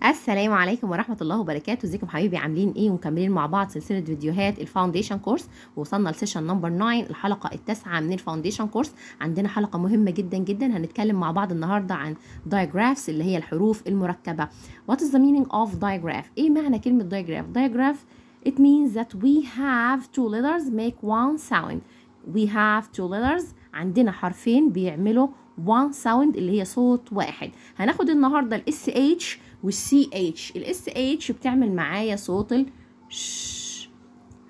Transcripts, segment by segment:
السلام عليكم ورحمة الله وبركاته. ازيكم حبايبي، عاملين ايه؟ ومكملين مع بعض سلسلة فيديوهات ال foundation course. وصلنا ل session number 9، الحلقة التاسعة من ال foundation course. عندنا حلقة مهمة جدا جدا، هنتكلم مع بعض النهاردة عن digraphs اللي هي الحروف المركبة. What is the meaning of digraph؟ ايه معنى كلمة digraph؟ digraph it means that we have two letters make one sound. we have two letters، عندنا حرفين بيعملوا one sound اللي هي صوت واحد. هناخد النهارده ال SH وال CH. ال SH بتعمل معايا صوت ال ش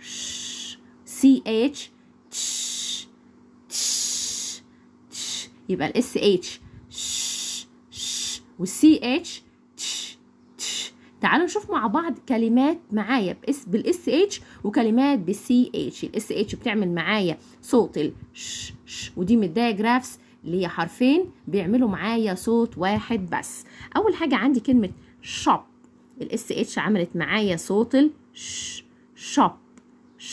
ش، CH تش تش تش. يبقى ال SH ش ش وال CH تش تش. تعالوا نشوف مع بعض كلمات معايا بال SH وكلمات بال CH. ال SH بتعمل معايا صوت ال ش ش، ودي من ال digraphs اللي هي حرفين بيعملوا معايا صوت واحد بس. اول حاجة عندي كلمة shop، ال SH عملت معايا صوت ال ش، shop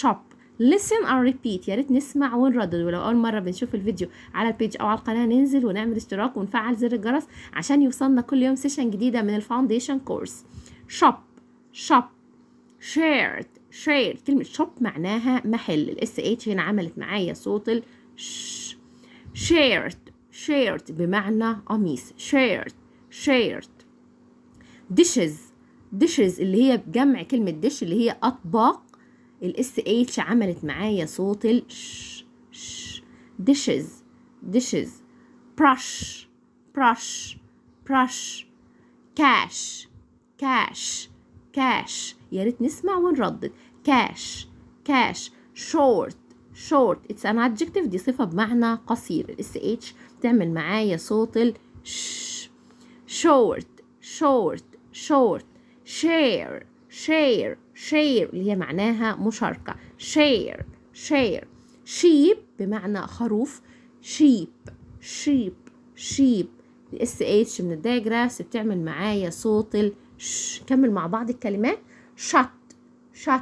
shop. listen and repeat، يا ريت نسمع ونردد. ولو اول مرة بنشوف الفيديو على ال page او على القناه، ننزل ونعمل اشتراك ونفعل زر الجرس عشان يوصلنا كل يوم session جديدة من ال foundation course. shop shop، shirt shirt. كلمة shop معناها محل، ال SH هنا عملت معايا صوت ال ش. shirt shirt بمعنى قميص، shirt shirt. dishes dishes اللي هي بجمع كلمة dish اللي هي أطباق، ال SH عملت معايا صوت ال ش ش. dishes dishes. brush brush brush. cash cash cash. يا ريت نسمع ونردد. cash cash. short short it's an adjective، دي صفة بمعنى قصير، ال SH تعمل معايا صوت ال ش. short short short. share share share اللي هي معناها مشاركة، share share. sheep بمعنى خروف، sheep sheep sheep. ال SH من ال digraphs بتعمل معايا صوت ال ش. كمل مع بعض الكلمات. shut shut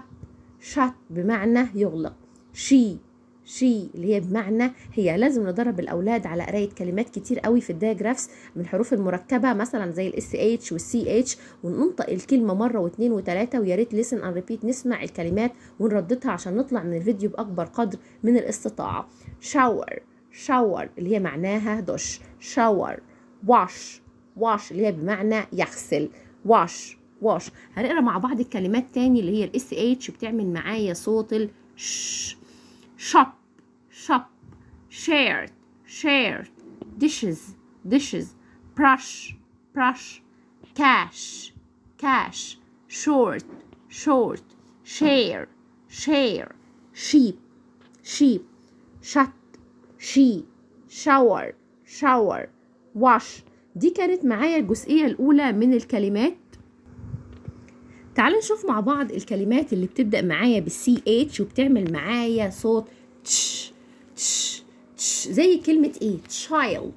shut بمعنى يغلق. she she اللي هي بمعنى هي. لازم ندرب الاولاد على قرايه كلمات كتير قوي في ال digraphs من الحروف المركبة، مثلا زي ال SH وال CH، وننطق الكلمة مرة واثنين وثلاثه. ويا ريت listen and repeat، نسمع الكلمات ونرددها عشان نطلع من الفيديو باكبر قدر من الاستطاعة. shower shower اللي هي معناها دش، shower. wash wash اللي هي بمعنى يغسل، wash wash. هنقرا مع بعض الكلمات تاني اللي هي ال SH بتعمل معايا صوت ال ش. shop shop، shirt shirt، dishes dishes، brush brush، cash cash، short short، share share، sheep sheep، shut she، shower shower، wash. دي كانت معايا الجزئية الأولى من الكلمات. تعالوا نشوف مع بعض الكلمات اللي بتبدأ معايا بال CH وبتعمل معايا صوت تش تش تش، زي كلمة ايه؟ child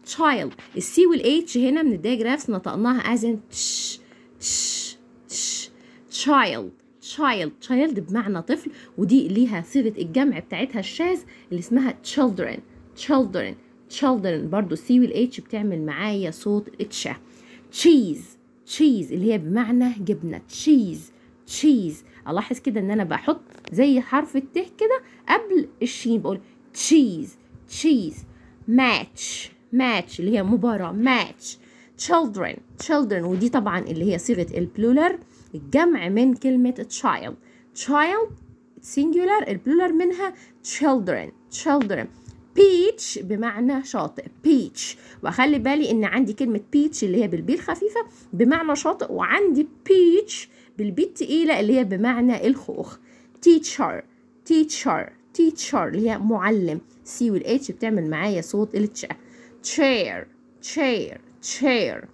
child. ال C وال H هنا من ال digraphs نطقناها as in تش تش تش. child child child بمعنى طفل، ودي ليها صيغة الجمع بتاعتها الشاذ اللي اسمها children children children. برضو ال C وال H بتعمل معايا صوت اتش. cheese cheese اللي هي بمعنى جبنة، cheese cheese. الاحظ كده ان انا بحط زي حرف الت كده قبل الشين، بقول cheese cheese. match match اللي هي مباراة، match. children children، ودي طبعا اللي هي صيغة ال plural الجمع من كلمة child. child singular، ال plural منها children children. beach بمعنى شاطئ، beach. واخلي بالي ان عندي كلمة beach اللي هي بال B الخفيفة بمعنى شاطئ، وعندي peach بال P التقيلة اللي هي بمعنى الخوخ. teacher teacher teacher اللي هي معلم، C وال H بتعمل معايا صوت التش. chair chair chair.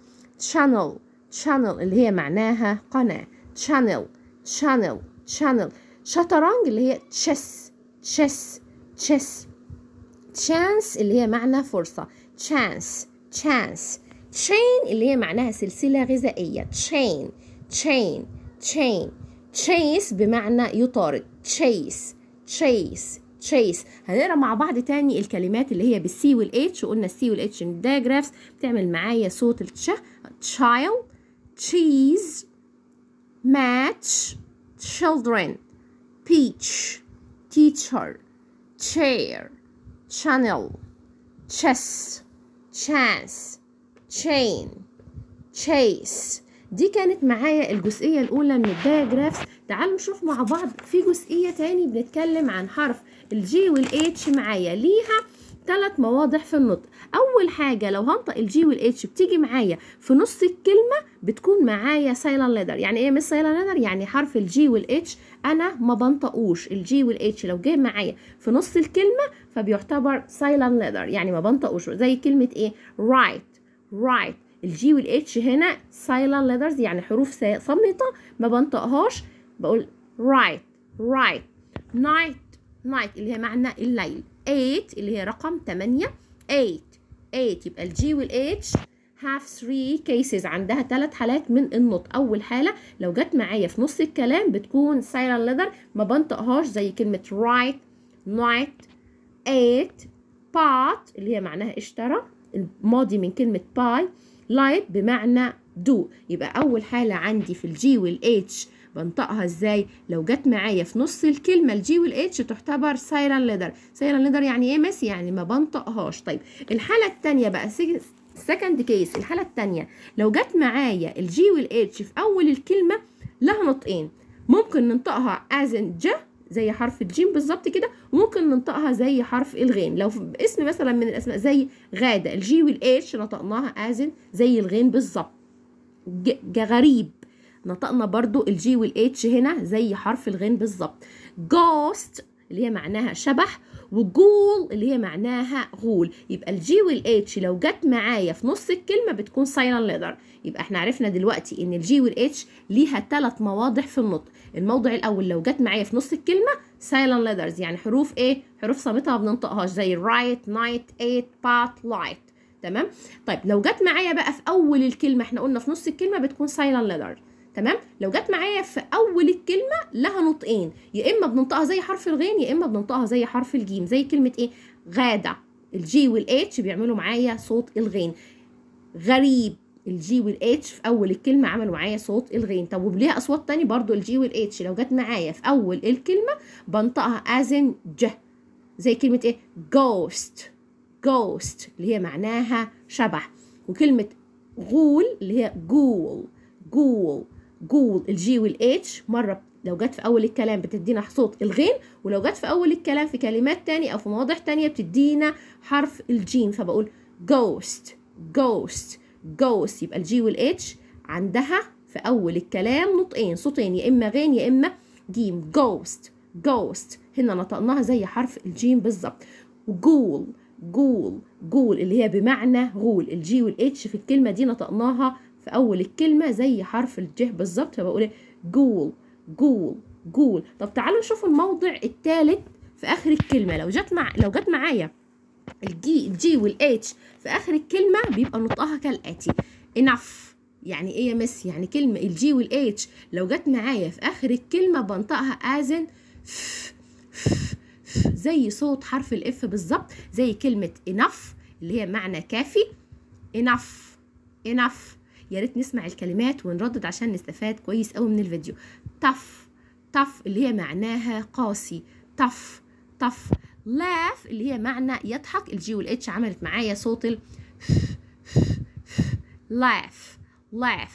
channel channel اللي هي معناها قناة، channel channel channel. شطرنج اللي هي chess chess chess. chance اللي هي معنى فرصة، chance chance. chain اللي هي معناها سلسلة غذائية، chain chain chain. chase بمعنى يطارد، chase chase chase. هنقرا مع بعض تاني الكلمات اللي هي بال C وال H، وقلنا ال C وال H من ال digraphs بتعمل معايا صوت التش. child cheese، match، children، peach، teacher، chair، channel، chess، chance، chain، chase. دي كانت معايا الجزئية الأولى من ال digraphs. تعالوا نشوف مع بعض في جزئية تاني بنتكلم عن حرف ال G وال H. معايا ليها 3 مواضع في النطق. أول حاجة لو هنطق ال G وال H بتيجي معايا في نص الكلمة بتكون معايا silent letter. يعني ايه مش silent letter؟ يعني حرف ال G وال H أنا ما بنطقوش. ال G وال H لو جه معايا في نص الكلمة فبيعتبر silent letter، يعني ما بنطقوش. زي كلمة ايه؟ right، right. ال G وال H هنا silent letters، يعني حروف صامتة ما بنطقهاش، بقول right، right. night، night اللي هي معنى الليل. 8 اللي هي رقم 8، 8، 8. يبقى ال G وال H have 3 cases، عندها 3 حالات من النطق. أول حالة لو جت معايا في نص الكلام بتكون silent letter ما بنطقهاش، زي كلمة right، night، 8، bought اللي هي معناها اشترى، الماضي من كلمة buy، light بمعنى do. يبقى أول حالة عندي في ال G وال H بنطقها ازاي؟ لو جت معايا في نص الكلمة ال G وال H تعتبر silent letter. silent letter يعني ايه مس؟ يعني ما بنطقهاش. طيب الحالة التانية بقى second case، الحالة التانية لو جت معايا ال G وال H في أول الكلمة لها نطقين، ممكن ننطقها as in ج زي حرف الجيم بالظبط كده، وممكن ننطقها زي حرف الغين. لو في اسم مثلا من الاسماء زي غادة، ال G وال H نطقناها as in زي الغين بالظبط. غريب نطقنا برضو ال G وال H هنا زي حرف الغين بالظبط. ghost اللي هي معناها شبح، وجول اللي هي معناها غول. يبقى ال G وال H لو جت معايا في نص الكلمة بتكون silent letter. يبقى احنا عرفنا دلوقتي ان ال G وال H ليها 3 مواضع في النطق. الموضع الاول لو جت معايا في نص الكلمة silent letters، يعني حروف ايه؟ حروف صامته ما بننطقهاش، زي right، night، 8، bought، light. تمام. طيب لو جت معايا بقى في اول الكلمة، احنا قلنا في نص الكلمة بتكون silent letter، تمام. لو جت معايا في اول الكلمة لها نطقين، يا اما بننطقها زي حرف الغين يا اما بننطقها زي حرف الجيم، زي كلمة ايه؟ غاده. ال G وال H بيعملوا معايا صوت الغين. غريب، ال G وال H في اول الكلمة عملوا معايا صوت الغين. طب وليها اصوات تاني برضو، ال G وال H لو جت معايا في اول الكلمة بنطقها as in ج، زي كلمة ايه؟ ghost، ghost اللي هي معناها شبح. وكلمه غول اللي هي ghoul، ghoul، ghoul. ال G وال H مرة لو جت في اول الكلام بتدينا صوت الغين، ولو جت في اول الكلام في كلمات تانية او في مواضع تانية بتدينا حرف الجيم، فبقول ghost، ghost، ghost. يبقى ال G وال H عندها في اول الكلام نطقين، صوتين، يا اما غين يا اما جيم. ghost، ghost هنا نطقناها زي حرف الجيم بالظبط. و ghoul، ghoul، ghoul اللي هي بمعنى غول. ال G وال H في الكلمة دي نطقناها في اول الكلمة زي حرف الج بالظبط، فبقول ghoul، ghoul، ghoul. طب تعالوا نشوف الموضع الثالث في اخر الكلمة. لو جت معايا ال G وال H في اخر الكلمة بيبقى نطقها كالاتي: enough. يعني ايه يا مس؟ يعني كلمة ال G وال H لو جت معايا في اخر الكلمة بنطقها as in زي صوت حرف ال F بالظبط، زي كلمة enough اللي هي معنى كافي. enough، enough. يا ريت نسمع الكلمات ونردد عشان نستفاد كويس قوي من الفيديو. tough، tough اللي هي معناها قاسي. tough، tough. laugh اللي هي معنى يضحك. ال G وال H عملت معايا صوت ال laugh، laugh.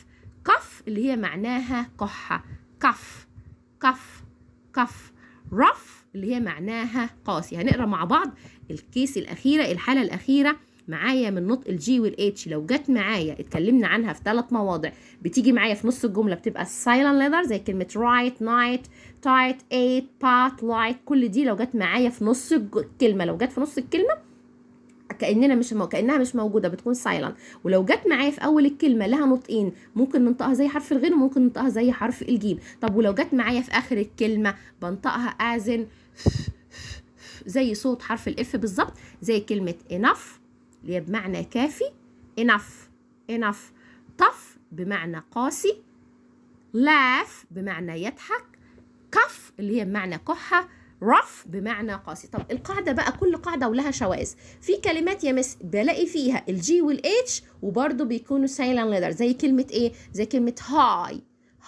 cough اللي هي معناها كحة. cough، cough، cough. rough اللي هي معناها قاسي. هنقرا مع بعض ال case الأخيرة، الحالة الأخيرة معايا من نطق ال G وال H. لو جت معايا اتكلمنا عنها في 3 مواضع، بتيجي معايا في نص الجملة بتبقى silent letter زي كلمة right، night، tight، 8، bought، light. كل دي لو جت معايا في نص الكلمة، لو جت في نص الكلمة كانها مش موجودة بتكون silent. ولو جت معايا في اول الكلمة لها نطقين، ممكن ننطقها زي حرف الغين وممكن ننطقها زي حرف الجيم. طب ولو جت معايا في اخر الكلمة بنطقها as in زي صوت حرف ال F بالظبط، زي كلمة enough اللي هي بمعنى كافي. enough، enough. tough بمعنى قاسي، laugh بمعنى يضحك، cough اللي هي بمعنى كحة، rough بمعنى قاسي. طب القاعدة بقى كل قاعدة ولها شواذ. في كلمات يا مس بلاقي فيها ال G وال H وبرده بيكونوا silent letter، زي كلمة ايه؟ زي كلمة high.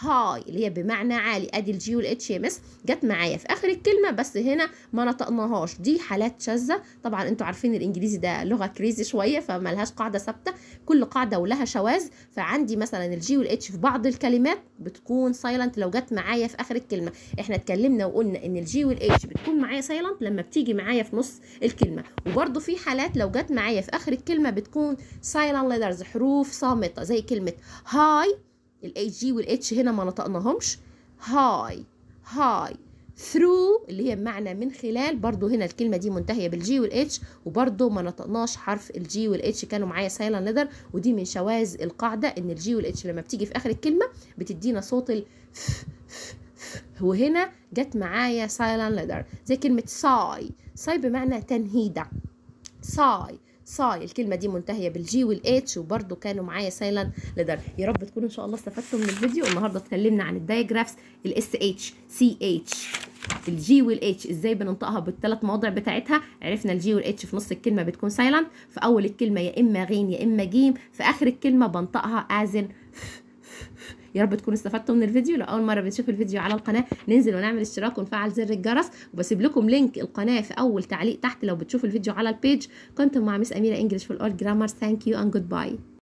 high اللي هي بمعنى عالي، ادي ال G وال H يا مس جت معايا في اخر الكلمة بس هنا ما نطقناهاش، دي حالات شاذة. طبعا انتوا عارفين الانجليزي ده لغة crazy شوية فمالهاش قاعدة ثابتة، كل قاعدة ولها شواذ. فعندي مثلا ال G وال H في بعض الكلمات بتكون silent لو جت معايا في اخر الكلمة. احنا اتكلمنا وقلنا ان ال G وال H بتكون معايا silent لما بتيجي معايا في نص الكلمة، وبرده في حالات لو جت معايا في اخر الكلمة بتكون silent letters، حروف صامته، زي كلمة high، ال G وال H هنا ما نطقناهمش، high high. through اللي هي بمعنى من خلال، برضو هنا الكلمة دي منتهية بال G وال H وبرضو ما نطقناش حرف ال G وال H، كانوا معايا silent letter. ودي من شواذ القاعدة ان ال G وال H لما بتيجي في اخر الكلمة بتدينا صوت ال ف ف ف، وهنا جت معايا silent letter. زي كلمة sigh، sigh بمعنى تنهيده، sigh sigh الكلمة دي منتهية بال G وال H وبرده كانوا معايا silent letter. يا رب تكونوا ان شاء الله استفدتوا من الفيديو. النهارده اتكلمنا عن ال digraphs، ال SH، CH، ال G وال H ازاي بننطقها بالثلاث مواضع بتاعتها. عرفنا ال G وال H في نص الكلمة بتكون silent، في اول الكلمة يا اما غين يا اما جيم، في اخر الكلمة بنطقها as in. يا رب تكونوا استفدتوا من الفيديو. لو اول مرة بنشوف الفيديو على القناة ننزل ونعمل اشتراك ونفعل زر الجرس، وبسيب لكم link القناة في اول تعليق تحت لو بتشوفوا الفيديو على ال page. كنتم مع مس اميره English for all grammar. thank you and goodbye.